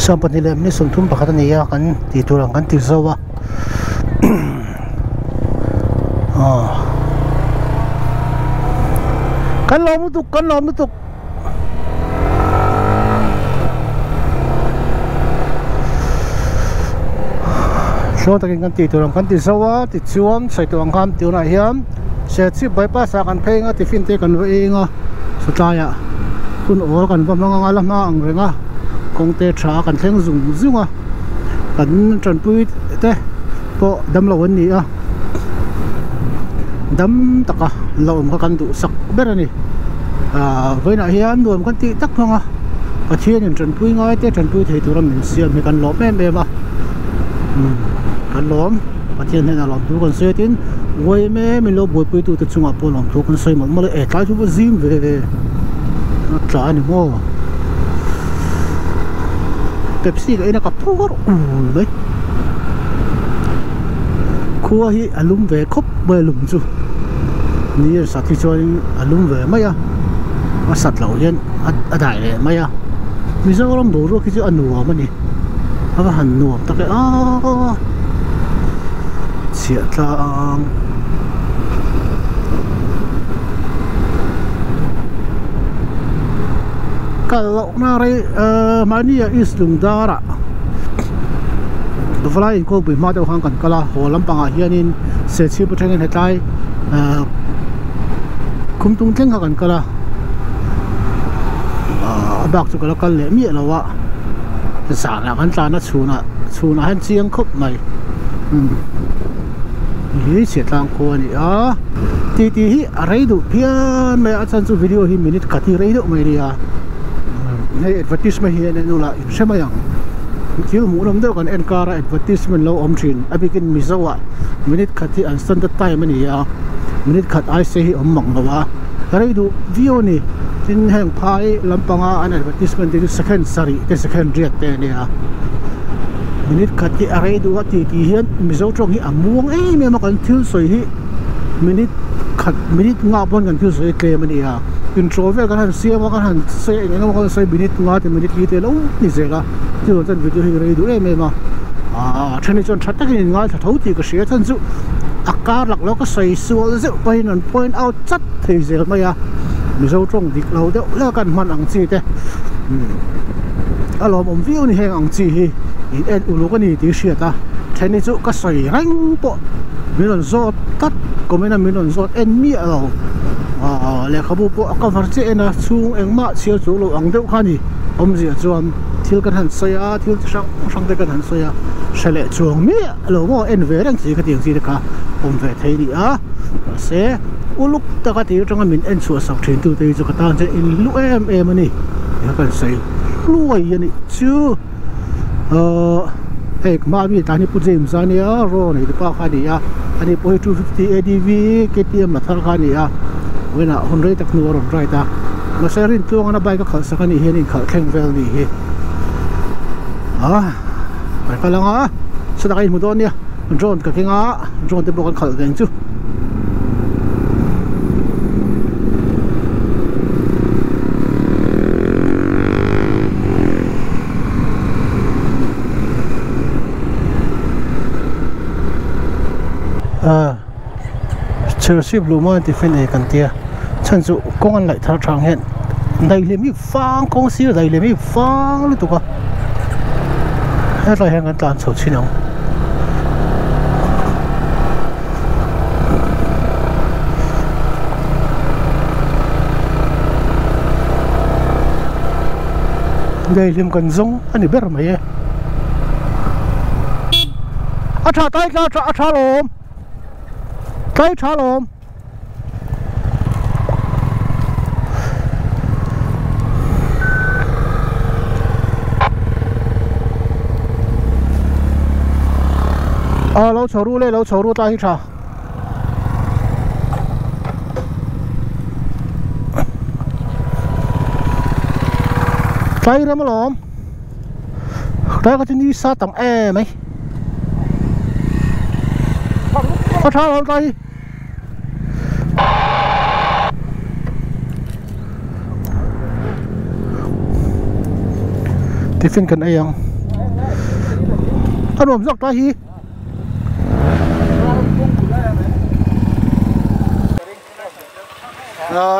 Sawmpahnih leh minute sawmthum pakhat a ni a kan tih tur ang kan ti zo a aw kan lawm lutuk kan lawm lutuk. Tluang takin kan tih tur ang kan ti zo a tichuan sawi tawh ang khan tunah hian Serchhip bypass ah kan phei anga tiffin te kan va eng a sawtlaiah hun awl kan va hmang anga la hma ang reng a kawng te tha kan thleng zung zung a kan tanpui te pawh damlo an ni a dam taka la awm kha kan duhsak ber a ni ah vawiinah hian nuam kan tih tak hmang a Pathianin tanpui ngai te tanpui thei tura min siam hi kan lawm em em a kan lawm Pathian hnenah lawm thu kan sawi tin uaim e min lo buaipui tu te chungah pawh lawm thu kan sawi mawlh mawlh a e tlai chu va zim ve ve a tla a ni maw Pepsi ka en a ka phur ul mai khua hi a lum ve khawp mai a lum chu ni a sat hi chuan a lum ve mai a a sat loh hian a dai leh mai a Mizoram boruak hi chu a nuam a ni a va han nuam tak e aaa chhiah tlang. Kal lohna rei mahni ah East Lungdar ah Duvalai inkawlpui hma deuh khan kan kal a haw lampangah hianin Serchhip atangin hetlai Khumtung thleng kha kan kal a a bak chu ka la kal leh miah lo a zanah kan tlan a chhunah chhunah hian chiang khawp mai hi chhiatlang khua a ni a tih tih hi a rei duh phian mai a a chhan chu video hi minute khat hi rei deuh mai a nia hei advertisement hi en en ula in hre mai ang thil hmuh nawm deuh kan en kar a advertisement lo awm thin a bikin mizo ah minute khat hi an standard time a ni a minute khat ai se hi awm mang lo a rei duh viau a ni tin heng phai lampanga an advertisement te chu second sarih te second riat te a nia. Minute khat hi a rei duh a ti tih hian Mizo tawng hi a muang em em a kan thil sawi hi minute khat minute nga pawn kan thil sawi hi tlem a ni a intro vel kan han siam a kan han sawi a eng eng emaw kan sawi minute nga te minute li te lo ni zel a chuvang chuan video hi rei duh em em a aaa then hi chuan tha takin in ngaithla tho tih ka hria chhan chu a kar lak lo ka sawi sual zeuh pahin an point out chat thei zel mai a Mizo tawng dik lo deuh lek a kan hman ang chi te. A lawmawm viau ni heng ang chi hi in en uluk a ni tih hriat a then hi chu ka sawi reng pawh min rawn zawt tlat comment a min rawn zawt en miah lo aaa lehkhabu pawh a cover chiah en a chhung engmah chhiar chu lo ang deuh kha a ni awmzia chuan thil kan han sawi a thil chi hrang hrang te kan han sawi a hre leh chuang miah lo maw en ve reng chi khatiang chi te kha awm ve thei a ni a mahse uluk taka tih atanga min en chhuah sak thin tute hi chu ka tan chuan in hlu em em a ni. He kan sawi hluai a nih chu ahh hei hma ami tan hi Pu James a nia raw nei te pa kha a ni a ani pawh hi 250 ADV KTM la thar kha a ni a vawiinah hun rei tak hnu a rawn ride a mahse Rintluangana bike a khalh sak a nih hian inkhalh thleng vel a nih hi ah kan kal ang a saw tak a inhmu dawn nia drone ka keng a drone te pawh kan khalh veng chu. Chhirchhip luh mawn tiffin ei kan tia chhan chu kawng an laih thar thang hian daihlim hi fang kawng sir daihlim hi fang lutuk a hetlai hian kan tlan chho chhin ang. Daihlim kan zawng a ni ber mai e a tha tlai tla a tha lawm tlai tha lawm. A lo chho ru le lo chho ru ta hi tha tlai rem alawm tlai kha chu ni sa tam em mai a tha alawm tlai hi. Tiffin kan ei ang. A nuam zawk tlai hi.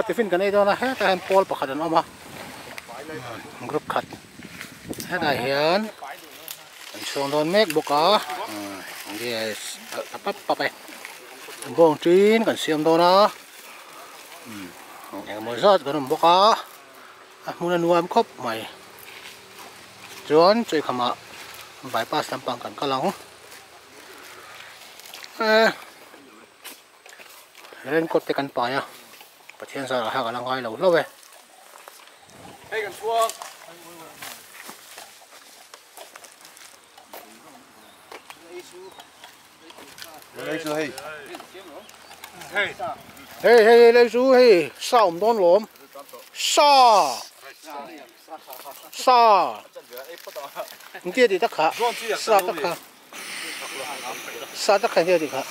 Tiffin kan ei dawn a hetah hian pawl pakhat an awm a group khat hetah hian an chhuang dawn mek bawk a yes a pap pap e bawng tin kan siam dawn a engemaw zat kan awm bawk a a hmun a nuam khawp mai chuan chawihkhamah bypass lampang kan kal ang eh. Raincoat te kan pai a, Pathian zarah hak a la ngai lo hlauh e. Hei kan chhuak. Hei hei lei chu hei sa awm dawn lawm sa sa engtia tih tak kha sa tak kha. Sa tak kha hia tih kha.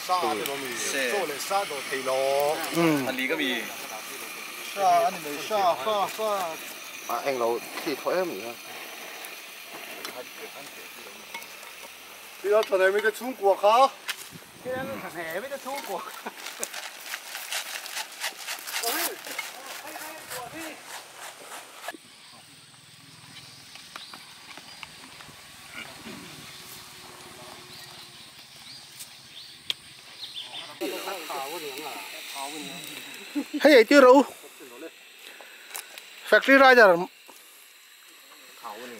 Hei ei tir rawh u Factory rider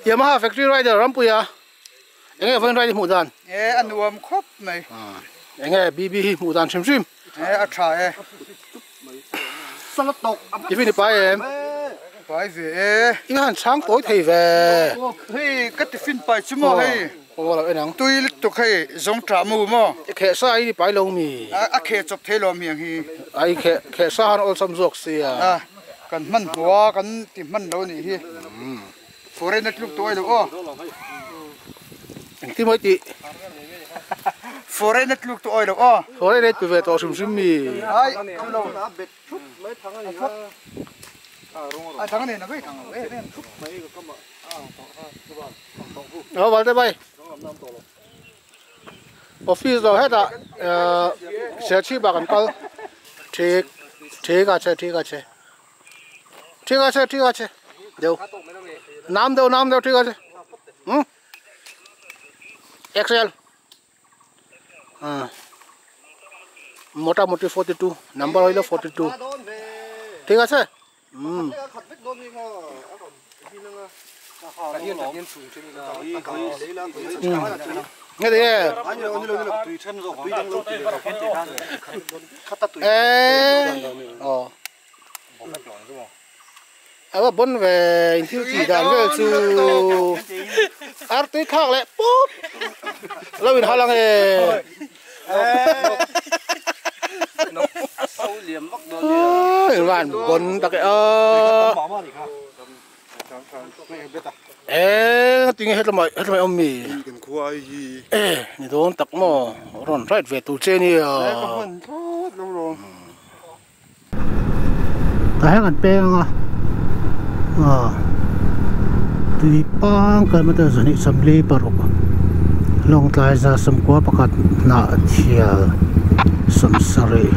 Yamaha factory rider Rampuia enge vawiin ride i hmuh dan? E a nuam khawp mai. Enge BB hi hmuh dan hrim hrim? E a tha e. Tiffin i pai em? Pai ve e. I han chhang tawi thei ve. Hei ka tiffin pai chu maw hei. Aw lo en ang. Tui lutuk hei zawng tah mu maw. I kheh sa in i pai lo mi? A kheh chawp thei lo miang hi. A i kheh kheh sa han awlsam zawk sia. A kan hman hmuh a kan ti hman lo nih hi. Foreign a tluk tawh ai lo aw. Engtin maw i tih? Foreign a tluk tawh ai lo aw. Foreign a ti ve tawh hrim hrim mi. Ai thu lo. A thang nen a vei thang lo em em. Aw valte bai. Office lo hetah Serchhip ah kan kal. Thik thik a che thik a che. Thik a che thik a che. Deuh. Nam deuh nam deuh thik a che. Hm. XL. মোটামুটি 42 number হইলো 42 ঠিক আছে। A va bon ve in thil tih dan vel chu ar tui khak leh pawp lo in hal ang e. In van bon tak e aw. Eng tinge hetlai hetlai awm mi e ni dawn tak maw rawn ride ve tur che nia. Tah hian kan peng anga aw tui pang kilometer zahnih sawmli paruk lawngtlai za sawmkua pakhat hnah thial sawmsarih.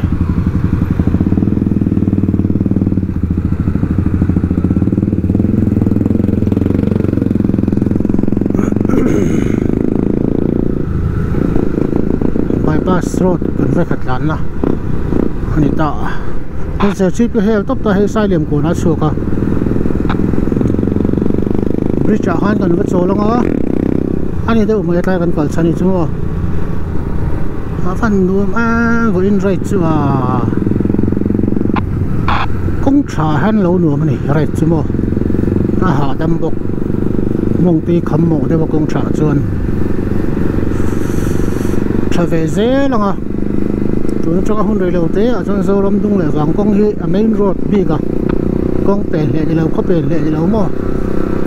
Bypass road kan vekhat tlanna a ni ta a hei serchhip hi hel tawp ta hei sailiam kawnah a chhuak a bridge ah khan kan va chawl ang a a ni deuh mai a tlai kan kal chhan hi chu maw a fan nuam a vawiin ride chu a kawng tha hian lo nuam a ni ride chu maw a hahdam bawk mawngtui kham mawh deuh a kawng tha chuan tha ve zel ang a tun atanga hun rei lo te ah chuan Zoram dung leh vang kawng hi a main road bik a kawng pen hleh ni lo khaw pen hleh ni lo maw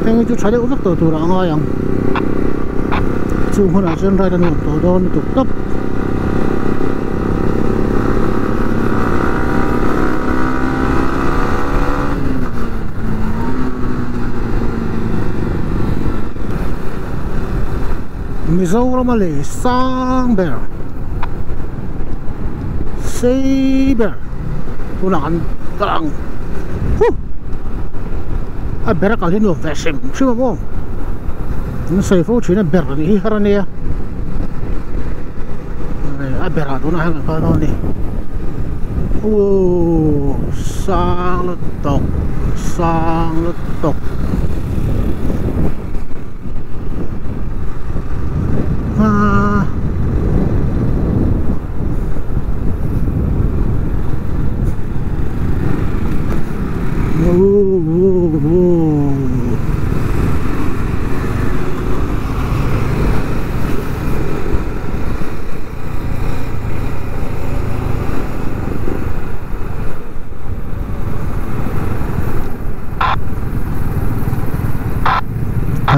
heng hi chu tha deuh vek tawh tur ah a ngai ang chung hunah chuan ride a nuam tawh dawn lutuk tawp. Mizorama lei sang ber sei ber tunah kan kal ang huh a ber a kal hi nuam ve hrim hrim a maw an sawi fo thin a ber nih hi har ania a berah tunah hian kan kal dawn a ni aww sang lutuk sang lutuk.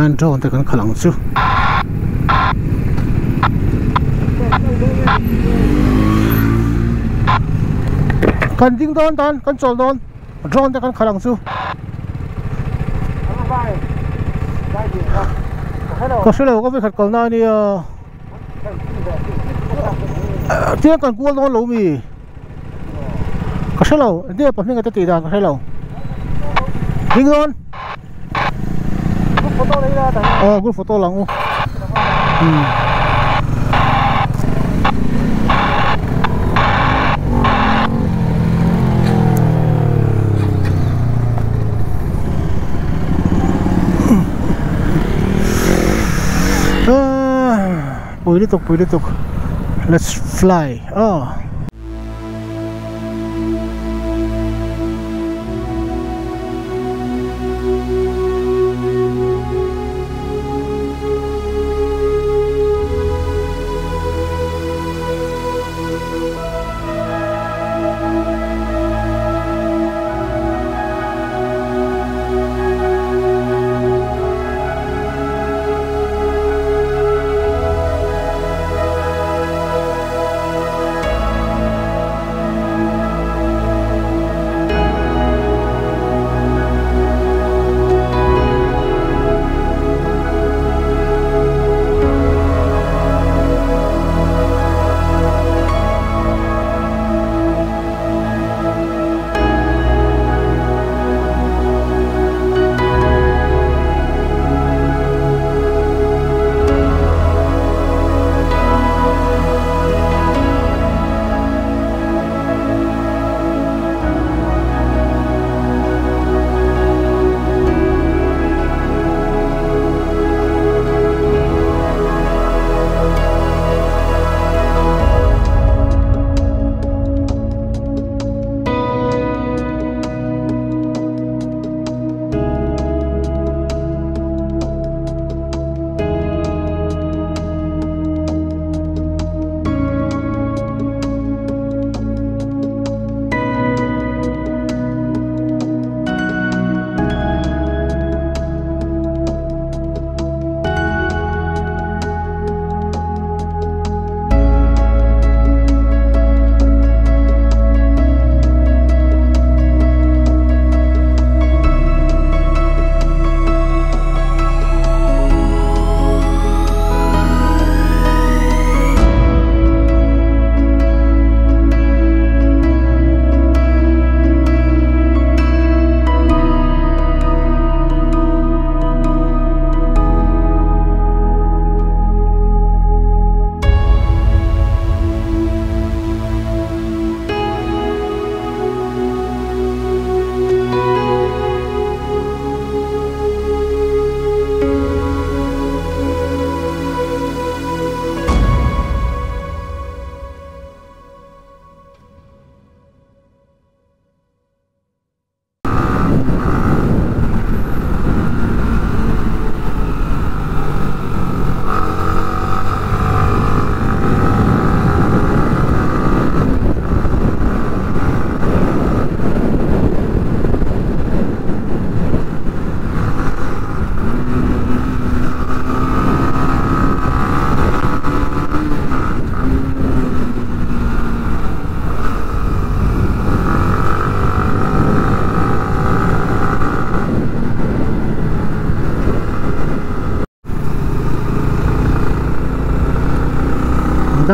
Khan drone te kan khalh ang chu. Kan ding dawn tan kan chawl dawn drone te kan khalh ang chu. Ka hrelo ka vekhat kalna ania tiang kan kual dawn lo mi. Ka hrelo enge pahnih te tih dan ka hrelo. Ding dawn. Aw group photo lang u umm. Pui lutuk pui lutuk let's fly aw.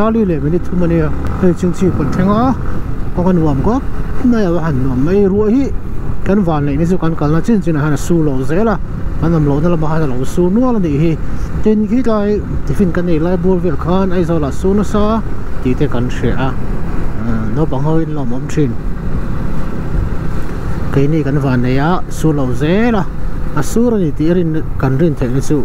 Dar li leh minute thum a nia. Hei chingchip kan thleng a, kawng a nuam khawp mai a va han nuam mai. Ruah hi kan van neih ni chu kan kalna chin chinah hian a su lo zel a, kan awm lohna lamah hian a lo su nual a nih hi. Tin, khilai tiffin kan ei lai bur vel khan Aizawl ah su nasa tih te kan hria a, naupang ho in lawmawm thin. Keini kan van nei a, su lo zel a, a sur a ni tih rin kan rin theihna chu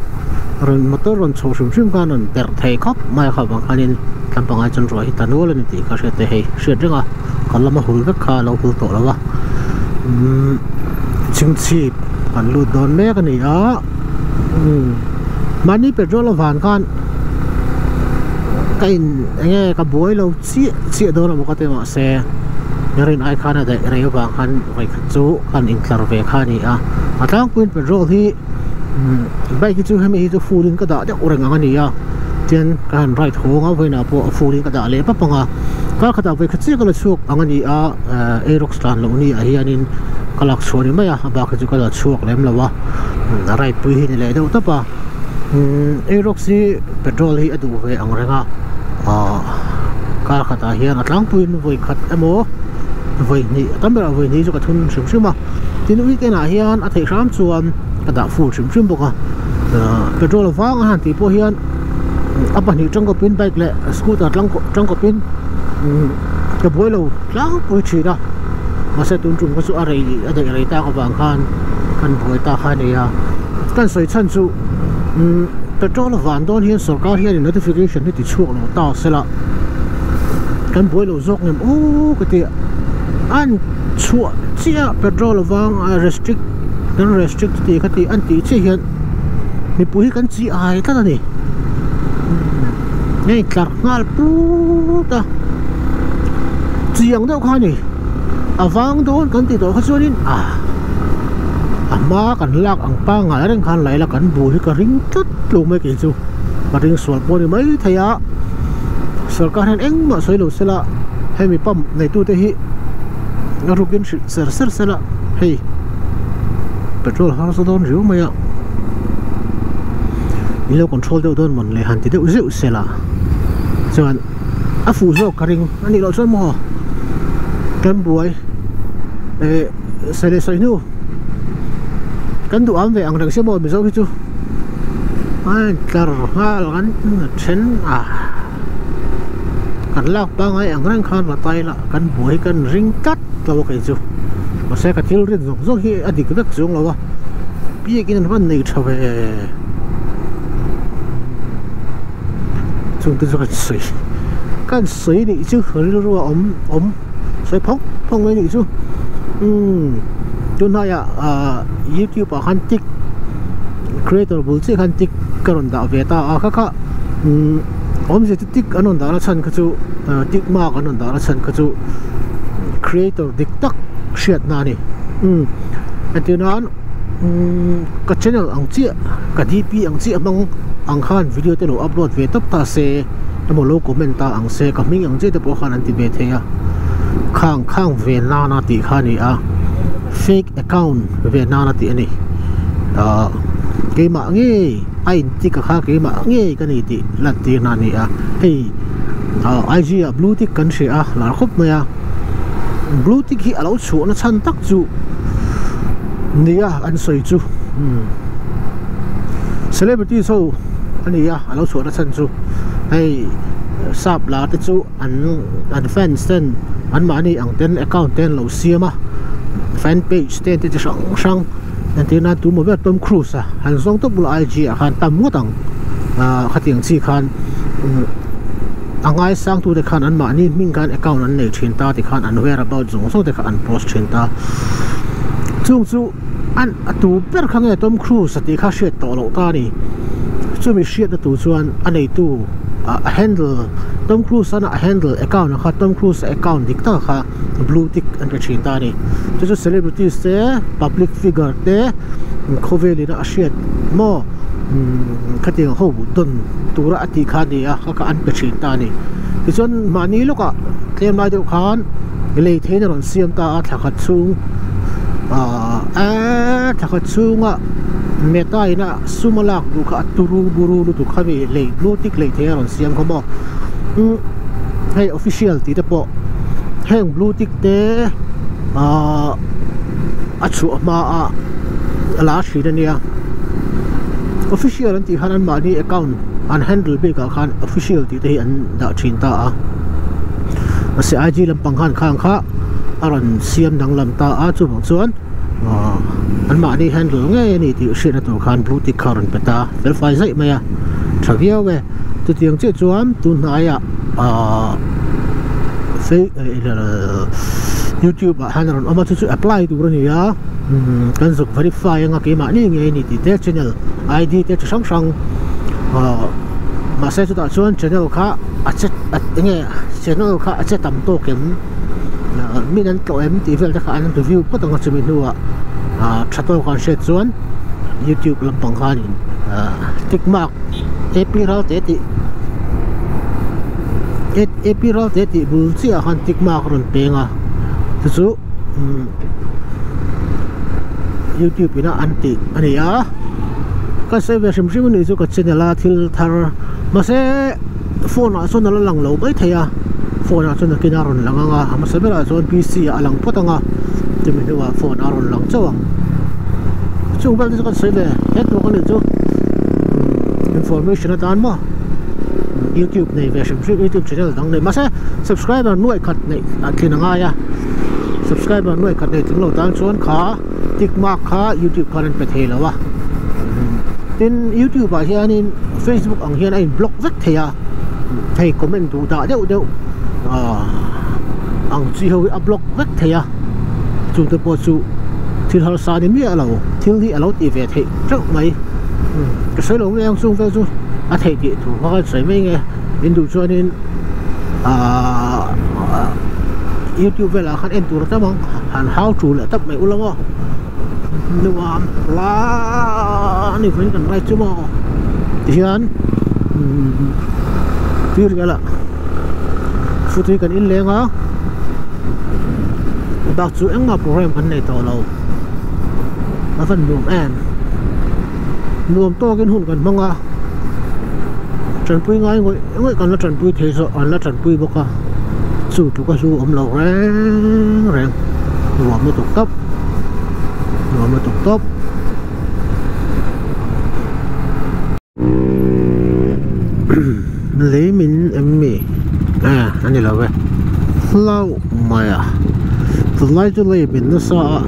rawn motor rawn chho hrim hrim khan rawn perh thei khawp mai a khawp ang khanin tlam pangai chuan ruah hi ta nual a ni tih kha hriat te hei hriat reng a kan lama hul vek kha a lo hul tawh lo a umm chingchhip kan lut dawn mek a ni a umm mahni petrol avang khan ka in enge ka buai lo chiah chiah dawn a maw ka ti mahse rin ai khan a daih rei avang khan vawikhat chu kan intlar ve kha a ni a a tlangpuiin petrol hi bike hi chu hemi hi chu full in ka dah deuh reng ang a ni a tian ka han ride haw ang a vawiinah pawh a full in ka dah leh pap ang a kar khatah vawikhat chiah ka la chhuak ang a ni a aerox tlan loh ni ah hianin ka lak chhuah ni mai a a bak hi chu ka la chhuak lem lo a ride pui hi ni leh deuh tawp a aerox hi petrol hi a duh ve ang reng a ahh kar khatah hian a tlangpuiin vawikhat emaw vawihnih a tam berah vawihnih chu ka thun hrim hrim a. Tin weekend ah hian a theih hram chuan ka dah full hrim hrim bawk a petrol vang a han tih pawh hian a pahnih tangkawpin bike leh scooter tangkawpin ka buai lo tlangpui thin a mahse tun tum kha chu a rei a daih rei tak avang khan kan buai ta kha a ni a kan sawi chhan chu petrol van dawn hian sorkar hian notification hi ti chhuak lo ta sela kan buai lo zawk ngem aw ka ti a an chhuah chiah petrol avang a restrict kan restrict tih kha tih an tih chiah hian mipui hi kan chi ai tlat a ni hei tlar nghal put a chiang deuh kha a ni a vang dawn kan tih tawh kha chuanin ah a hma kan lak ang pangngai reng khan la ila kan bu hi ka ring tlat lo mai kei chu ka ring sual pawh a ni maithei a sorkar hian engmah sawi lo sela hemi pump neitute hi. A rukin hrilh ser ser sela hei petrol harsa dawn riau mai a in lo control deuh dawn mawn le han ti deuh zeuh sela chuan a fuh zawk ka ring a nih loh chuan maw kan buai eh sawi leh sawi hnu kan duh am ve ang reng sia maw mizo hi chu a tlar nghal kan then a. Kan lak pangai ang reng khan la tai la kan buai kan ring tlat lo a kei chu mahse ka thil rin zawng zawng hi a dik vek chuang lo a biakin an van nei tha ve chung te chu kan sawi kan sawi nih chu rilru a awm awm sawi phawng phawng mai nih chu umm tunhnaiah ah youtube ah khan tik creator bul chiah khan tik ka rawn dah ve ta a kha kha umm awmzia chu tik an rawn dah na chhan kha chu tik mark an rawn dah na chhan kha chu creator dik tak hriat na a ni umm entir nan umm ka channel ang chiah ka dp ang chiah hmang ang khan video te lo upload ve tawp ta se emaw lo comment ta ang se ka hming ang chiah te pawh khan an ti ve thei a khang khang ve nana tih kha a ni a fake account ve nana tih a ni ahh keimah ngei. A intik a kha keimah ngei ka ni tih lantirna a ni a hei ah I G ah blue tick kan hria a lar khawp mai a blue tick hi a lo chhuahna chhan tak chu nia an sawi chu umm celebrities ho a ni a a lo chhuahna chhan chu hei sap lar te chu an an fans ten an mahni ang ten account te an lo siam a fan page te an ti chi hrang hrang. Entir nan tu maw ber Tom Cruise a han zawng tawp bula IG ah khan tam ngawt ang ah khatiang chi khan a ngaisang tu te khan an mahni hming khan account an nei thin ta ti khan an whereabout zawng zawng te kha an post thin ta chung chu an a tu ber kha nge Tom Cruise a tih kha hriat tawh loh ta a ni chumi hriatna tur chuan a neitu a handle Tom Cruise a handle account ah kha Tom Cruise account dik tak kha. Blue tick an pe thin ta a ni. Chu chu celebrities te public figure te khawvel ina a hriat maw umm khatiang ho dawn tura a tih kha a ni a kha kha an pe thin ta a ni. Tichuan mahni lawkah tlem lai deuh khan lei theiin a rawn siam ta a thla khat chhung ahh eee thla khat chhunga meta ina sum a lak duh kha a turu buru lutuk kha mi lei blue tick lei thei a rawn siam kha maw. Hei official tih te pawh heng blue tick te ahh a chhuah hma a a la thin a nia official an tih khan an mahni account an handle bik ah khan official tih te hi an dah thin ta a mahse IG lampang khan khang kha a rawn siam danglam ta a chuvang chuan ahh an mahni handle ngei a ni tih hriatna tur khan blue tick kha a rawn pe ta fel fai zaih mai a tha viau e. Chutiang chiah chuan tun hnaiah ahh youtube ah hian a rawn awm a chu chu apply tur a ni a kan zuk verify anga keimahni ngei a ni tih te channel id te chi hrang hrang ahh mahse chutah chuan channel kha a che eng nge channel kha a che tam tawk em min an tlawh em tih vel te kha an review phawt ang a chumi hnuah ahh tha tawk an hriat chuan youtube lampang khanin ahh tick mark. AP ral te tih AP ral te tih bul chiah ah khan tick mark a rawn peng a chu chu umm youtube ina an tih a ni a ka sawi ve hrim hrim a nih chu ka channel a thil thar mahse phone ah chuan a la lang lo mai thei a phone ah chuan nakin a rawn lang ang a a hmasa berah chuan PC ah a lang phawt ang a chumi hnuah phone a rawn lang chauh ang chung vel te chu kan sawi ve het bawk a nih chu. Information atan maw youtube nei ve hrim hrim youtube channel dang nei mahse subscriber nuaih khat neih a thlin a ngai a subscriber nuaih khat nei tling lo tan chuan kha tick mark kha youtube khan an pe thei lo a tin youtube ah hianin facebook ang hian a in block vek thei a hei comment duh dah deuh deuh ah ang chi ho hi a block vek thei a chung te pawh chu thil harsa ni miah lo thil hi a lo tih ve theih teuh mai. Ka sawi lo ngei ang chung vel chu a theih tih thu kha ka sawi mai nge in duh chuanin ahh youtube velah khan en tur a tam ang han hau tu leh tap mai ula maw nuam la ni vawiin kan ngai chu maw tihian tir velah food hi kan inleng a bak chu engmah program kan nei tawh lo a van nuam em. Nuam tawkin hun kan hmang a, tanpui ngai ngawih ngawih kan la tanpui thei zawh an la tanpui bawk a, chu tluk a hlu awm lo reng reng nuam lutuk tawp nuam lutuk tawp. Lei min em mi a ni lo ve hlauh mai a tunlai chu lei min nasa a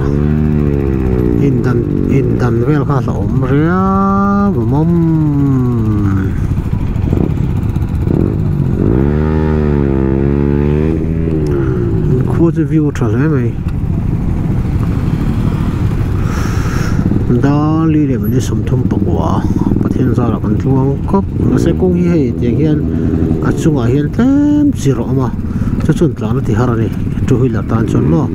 indan indan vel kha a awm riau a mawm. Khua chu view tha hle mai Dali leh mahni 34 Pathian zarah kan tluang khawp mahse kawng hi hei tiang hian a chungah hian tlem chi rawh a awm a chu chuan tlan a ti har a ni two wheeler tan chuan maw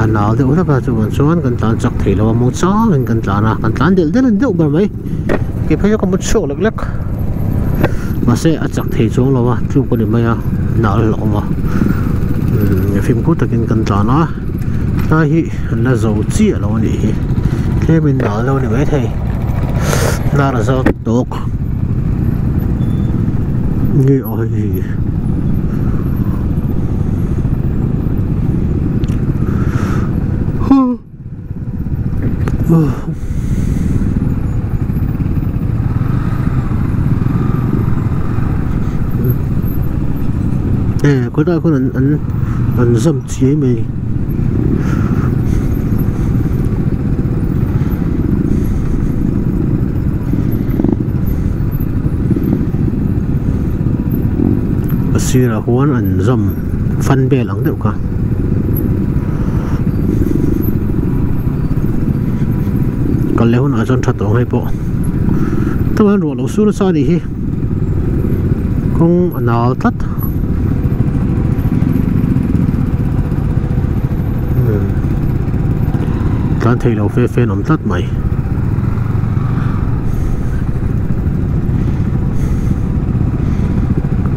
a nau deuh hlek a chuvang chuan kan tlan chak thei lo a maw changin kan tlan a kan tlan delh delh a ni deuh ber mai kei phei chu ka mu chhuak lek lek mahse a chak thei chuang lo a tluk a ni mai a nal a awm a fimkhur takin kan tlan a. Tlai hi an la zo chiah lo a nih hi tlem in dal deuh a ni maithei hnar a zal tawk nge aw hei hi e khawlai khawn an an an zam chiai mai a sirah khuan an zam fan vel ang deuh kha. Kal leh hunah chuan tha tawh ang hei pawh tlem hian ruah lo sur nasa a nih hi kawng a nal tlat tlan thei lo fe fe an awm tlat mai.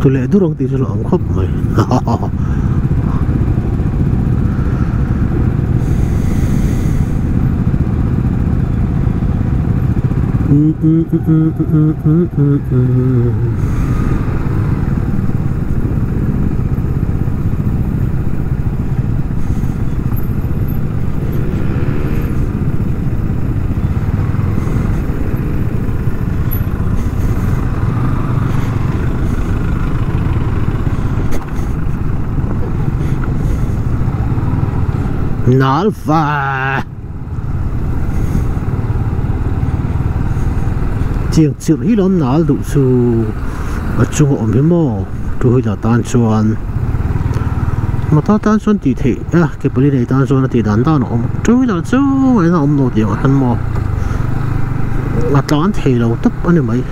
Tu leh dur ang tih chu a awm khawp mai Nal va. Chiang chirh hi lawm nal duh chu a chunga awm hi maw two wheeler tan chuan motor tan chuan tih theih a ke pali nei tan chuan a tih dan dan a awm two wheeler chu eng a awm lo tih ang hian maw a tlan thei lo tawp a ni mai.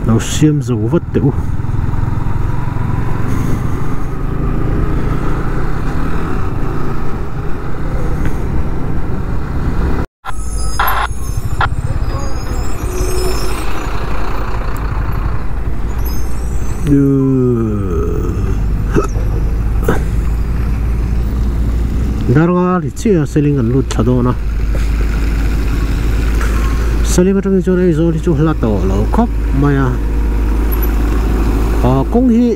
Lo siam zo vat teh u. Darnga ri chiah a seling an lut thla dawn a. Salim atangin chuan Aizawl hi chu hla tawh lo khawp mai a ah kawng hi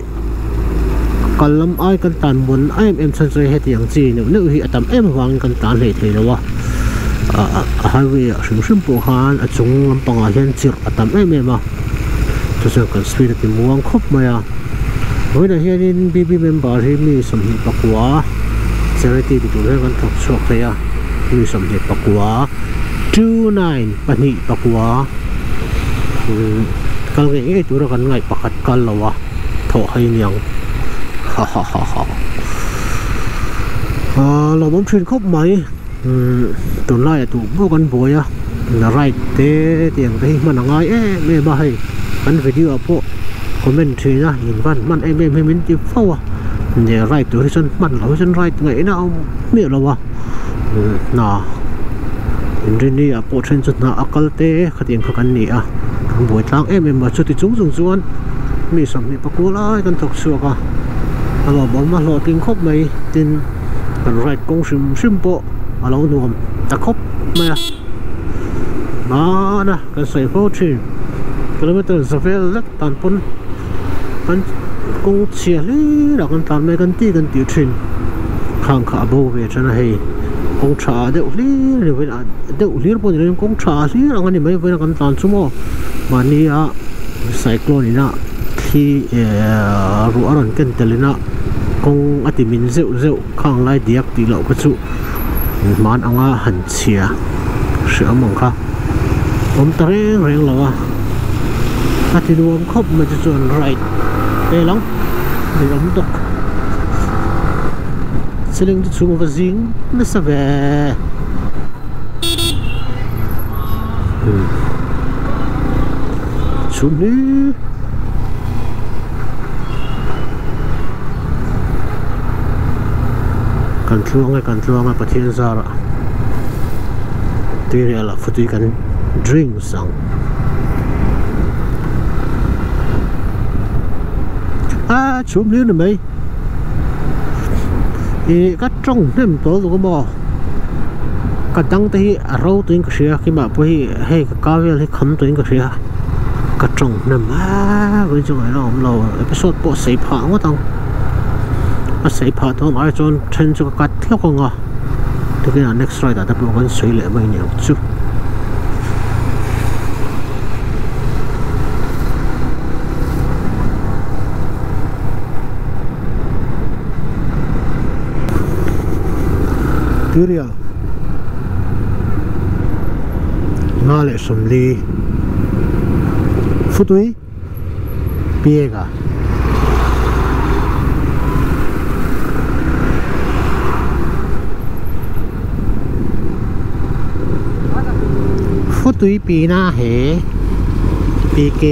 kal lam ai kan tan muan em em chhan chu heti ang chi neuh neuh hi a tam em avangin kan tan hlei thei lo a ah highway ah hrim hrim pawh khan a chung lampangah hian chirh a tam em em a chu chuan kan speed a ti muang khawp mai a vawiinah hianin B B member hi mi sawmhnih pakua charity ti tur hian kan thawk chhuak thei a mi sawmhnih pakua. 29 pahnih pakua kal ngei ngei tura kan ngaih pakhat kal lo a thawh hai niang ha ha ha ha ah lawmawm thin khawp mai tunlaiah duh pawh kan buai a ride te tiang te hi hman a ngai em em a hei kan video ah pawh comment thin a in van hman em em hi min ti fo a ride tur hi chuan hman loh hi chuan ride ngaihna a awm miah lo a. Hna inrini ah pawh then chu hna a kal te khatiang kha kan ni a kan buai tlang em em a chuti chung chung chuan mi sawmhnih pakua lai kan thawk chhuak a a lawmawm a hlawhtling khawp mai tin kan ride kawng hrim hrim pawh a lo nuam ta khawp mai a hmana kan sawi fo thin kilometer za vel lek tan pawn kan kawng chhia hlir ah kan tlan mai kan ti kan tih thin khang kha a bo ve tan a hei kawng tha deuh hlir a ni vawiin ah deuh hlir pawh ni lovin kawng tha hlir ang a ni mai vawiin a kan tlan chu maw mahni a cyclone in a thli ehh ruah a rawn ken tel in a kawng a ti min zeuh zeuh khang lai diak tih loh kha chu hman anga han chhia hreawm ang kha awm ta reng reng lo a. A ti nuam khawp mai chu chuan right vel ang ni awm tawk ceiling chu chhung va zing nasa ve chhum hi kan tluang e kan tluang e Pathian zarah tuirial ah futui kan drink. Sang. A chhum hlir ni mai. Ih ka tawng hnem tawh lutuk a maw. Ka dang te hi a ro tuin ka hria keimah pawh hi hei ka ka vel hi kham tuin ka hria. Ka tawng hnem a vawiin chu ngaihna awm lo episode pawh sei phah ngawt ang. A sei phah dawn ai chuan then chu ka cut hlawk ang a. Tukinah next ride ah te pawh kan sawi leh mai niang chu. Tuirial nga leh sawmli futui Piega. Futui pina he PK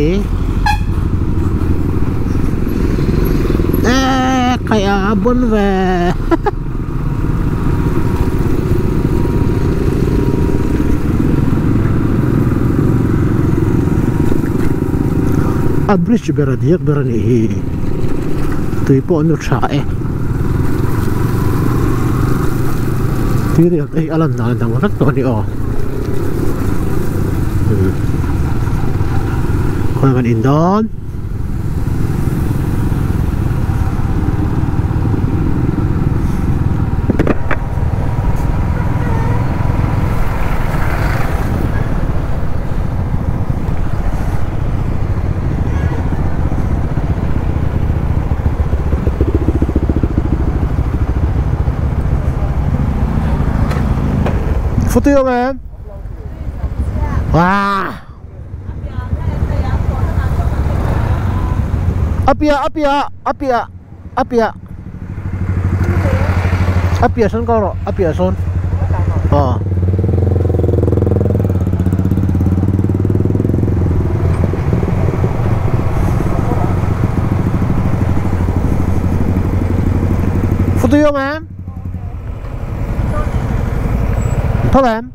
e khai a bon ve. A bridge ber a diak ber a nih hi tui pawh an nu tha e tui riak hei a lan dan a dang vek tawh a ni aw khawi kan in dawn. Futui awm em? Waa! A piah a piah a piah a piah a piah sawn kal rawh a piah sawn aw. Futui awm em? Phal em?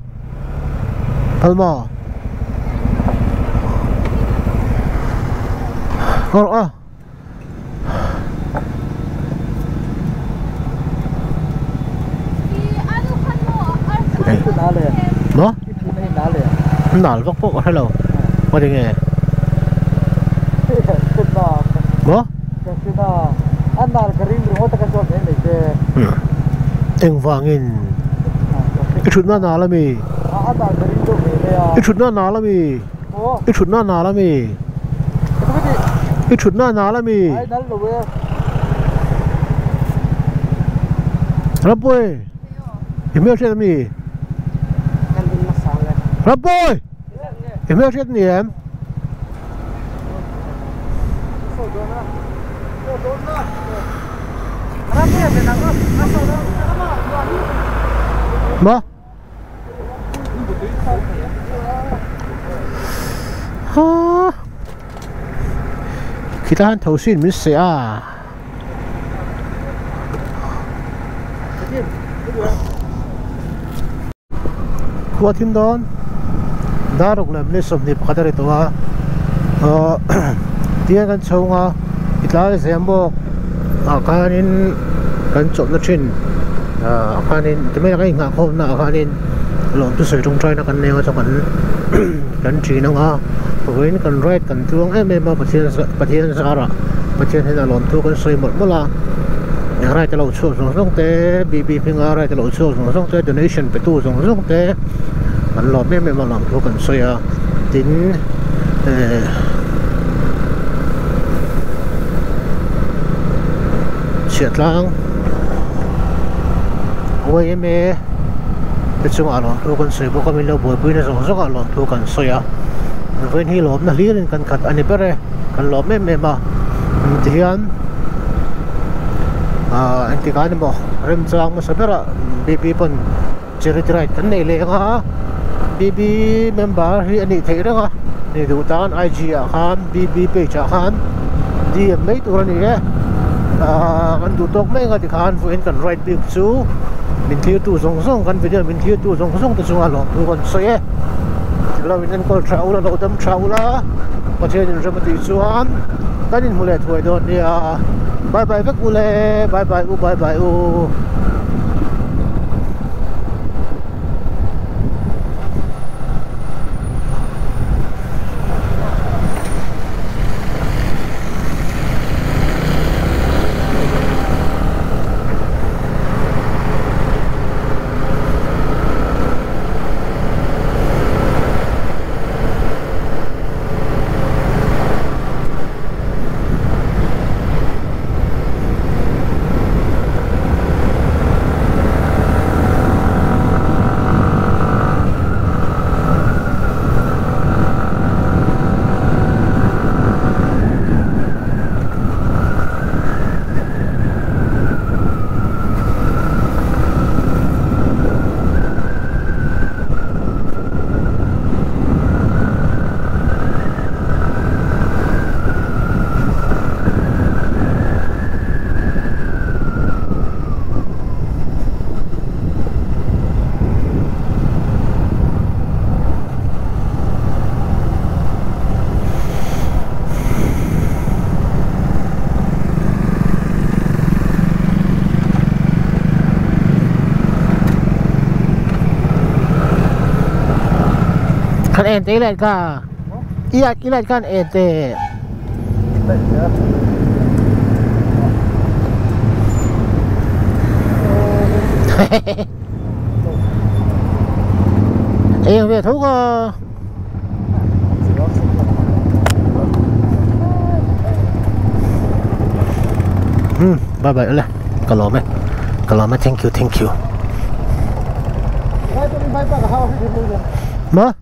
Phal maw? Kawr rawh aw. Maw? Nal vak pawh ka hre lo. Ngaw tinge? Maw? Engvangin i thutna nal ami? I thutna nal ami? I thutna nal ami? I thutna nal ami? Rampuii i hmelhriat ami? Rampuii i hmelhriat ni em? Maw? Haa Khitah hian thosin min seh a. Khua thim dawn dar ruk leh minute 21 a ri tawh a ahh tiang kan chhung a ti tlai zel bawk ah khanin kan chawlhna thin ah khanin ti mai ang a inghah khawmna ah khanin lawmthu sawi tawngtaina kan nei anga chuan kan kan thin ang a vawiin kan ride kan tluang em em a Pathian Pathian zarah Pathian hian a lawmthu kan sawi mawlh mawlh a ride a lo chhuak zawng zawng te BB hminga ride a lo chhuak zawng zawng te donation pe tu zawng zawng te an lawm em em a lawmthu kan sawi a tin eh chhiahtlang yma te chungah lawmthu kan sawi bawk a min lo buaipui na zawng zawngah lawmthu kan sawi a vawiin hi lawmna hlir in kan khat a ni ber e kan lawm em em a tihian ah engtik ah emaw remchang hmasa berah bb pawn charity ride kan nei leh ang a bb member hi a nih theih reng a ni duh tan ig ah khan bb page ah khan dm mai tur a ni e ah kan duh tawk mai ang a tikhan vawiin kan ride bik chu min thlir tu zawng zawng kan video min thlir tu zawng zawng te chunga lawmthu kan sawi e lo in enkawl tha ula lo dam tha ula Pathian in rem a tih chuan kan inhmu leh thuai dawn nia bye bye vek ule bye bye u bye bye u. Kan en te let ka i i let kan en te Eng ve tho ka Bye bye ule ka lawm e ka lawm e thank you thank you. Ma?